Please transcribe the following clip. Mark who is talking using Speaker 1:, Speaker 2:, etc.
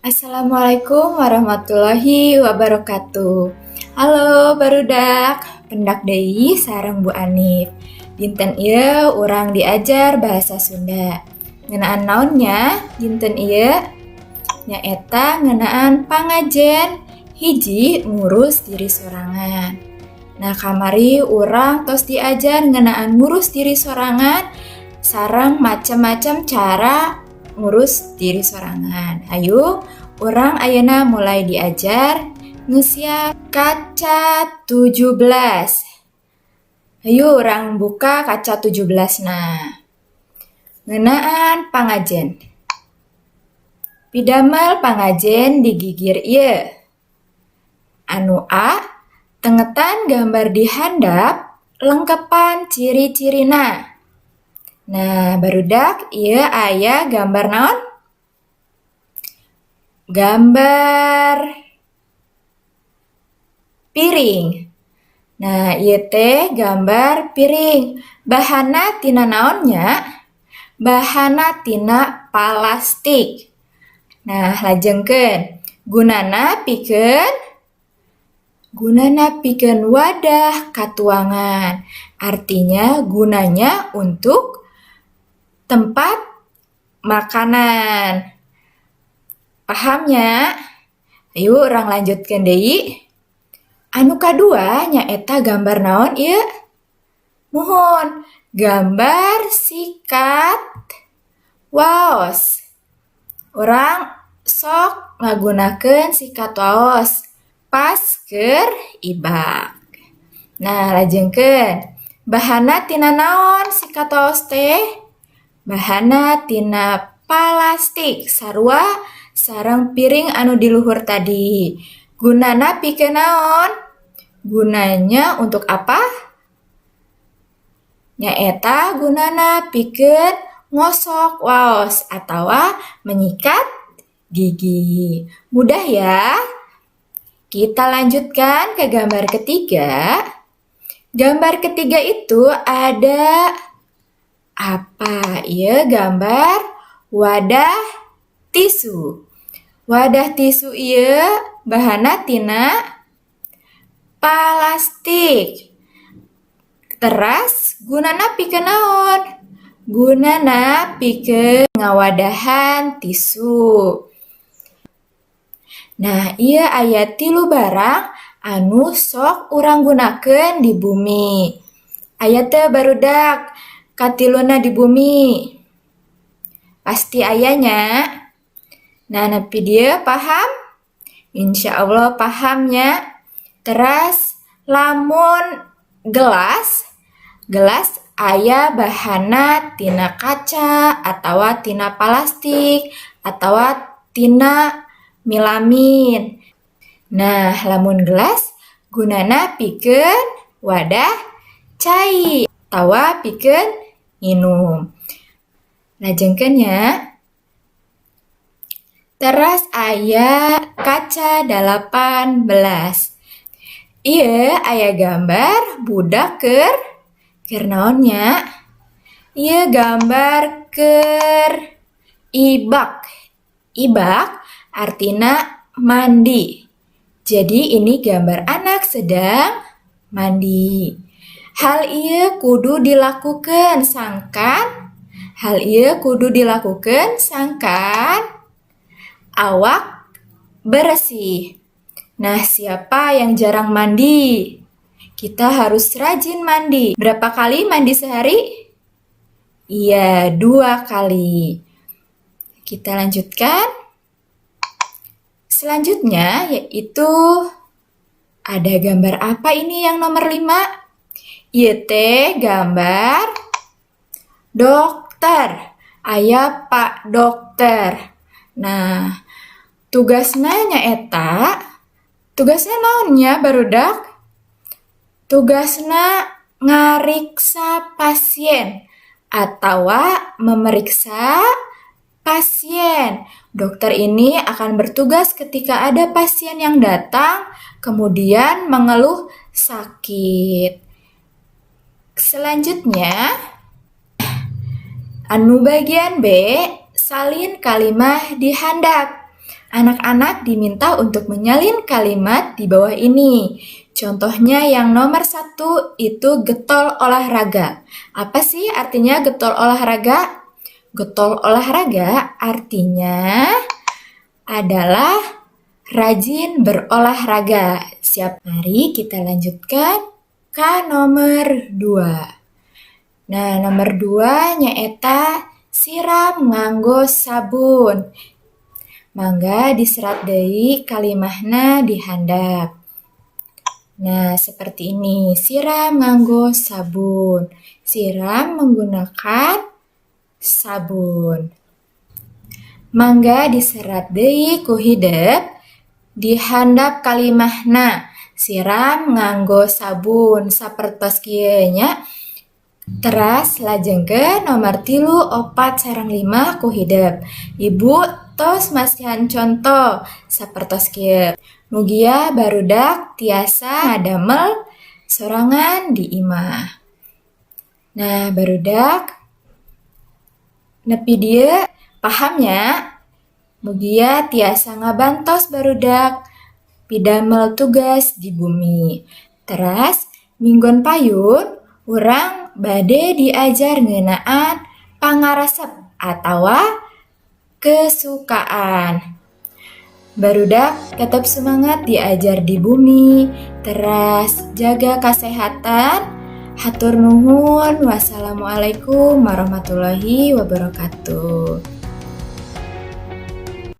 Speaker 1: Assalamualaikum warahmatullahi wabarakatuh. Halo barudak, pendak deui sareng Bu Anif. Dinten ieu urang diajar bahasa Sunda. Ngeunaan naon nya dinten ieu? Nyaeta ngeunaan pangajen 1, ngurus diri sorangan. Nah, kamari urang tos diajar ngeunaan ngurus diri sorangan sareng macam-macam cara ngurus diri sorangan. Ayo, urang ayeuna mulai diajar ngeusian kaca 17. Ayo urang buka kaca 17 nah. Ngeunaan pangajen. Pidamel pangajen di gigir ieu. Anu A, tengetan gambar di handap, lengkepan ciri-cirina. Nah, barudak, ieu aya gambar naon? Gambar piring. Nah, ieu teh gambar piring. Bahanna tina naon nya? Bahanna tina palastik. Nah, lajengkeun. Gunana pikeun wadah katuangan. Artinya gunanya untuk tempat makanan. Paham nya? Ayo urang lanjutkeun deui. Anu kadua nyaeta gambar naon ieu? Muhun, gambar sikat waos. Urang sok ngagunakeun sikat waos pas keur ibak. Nah, lajengkeun. Bahanna tina naon sikat waos teh? Bahanna tina palastik, sarua sareng piring anu di luhur tadi. Gunana pikeun naon? Gunanya untuk apa? Nyaeta gunana pikeun ngosok waos atawa menyikat gigi. Mudah ya? Kita lanjutkan ke gambar ketiga. Gambar ketiga itu ada apa? Iya, gambar wadah tisu. Wadah tisu ieu bahanna tina palastik. Teras gunana pikeun naon? Gunana pikeun ngawadahan tisu. Nah, ieu aya tilu barang anu sok urang gunakeun di bumi. Aya teu, barudak, katiluna di bumi? Pasti aya nya. Nah, nepi dieu paham? Insya Allah paham nya. Teras lamun gelas, gelas aya bahanna tina kaca atawa tina palastik atawa tina melamin. Nah, lamun gelas gunana pikeun wadah cai atawa pikeun nginum. Lajengkeun nya. Teras aya kaca 18. Ieu aya gambar budak keur naon nya? Ieu gambar keur ibak. Ibak artina mandi. Jadi ini gambar anak sedang mandi. Hal ieu kudu dilakukeun sangkan Hal ieu kudu dilakukeun sangkan awak bersih. Nah, siapa yang jarang mandi? Kita harus rajin mandi. Berapa kali mandi sehari? Iya, dua kali. Kita lanjutkan. Selanjutnya yaitu ada gambar apa ini yang nomor 5? Ieu teh gambar dokter. Aya Pak Dokter. Nah, tugasna nyaeta, tugasna naon nya, barudak? Tugasna ngariksa pasien atawa memeriksa pasien. Dokter ini akan bertugas ketika ada pasien yang datang kemudian mengeluh sakit. Selanjutnya, anu bagian B, salin kalimah di handap. Anak-anak diminta untuk menyalin kalimat di bawah ini. Contohnya yang nomor 1 itu getol olahraga. Apa sih artinya getol olahraga? Getol olahraga artinya adalah rajin berolahraga. Siap, mari kita lanjutkan ke nomor 2. Nah, nomor 2 nyaeta siram nganggo sabun. Mangga diserat deui kalimahna di handap. Nah, seperti ini, siram nganggo sabun. Siram menggunakan sabun. Mangga diserat deui ku hidep di handap kalimahna. Siram nganggo sabun sapertos kieu nya. Teras lajengkeun nomor 3, 4, sareng 5 ku hidep. Ibu tos masihan contoh sapertos kieu. Mugia barudak tiasa ngadamel sorangan di imah. Nah, barudak nepi dieu paham nya? Mugia tiasa ngabantos barudak pidamel tugas di bumi. Teras minggon payun urang bade diajar ngeunaan pangaresep atawa kesukaan. Barudak tetap semangat diajar di bumi, teras jaga kesehatan. Hatur nuhun. Wassalamualaikum warahmatullahi wabarakatuh.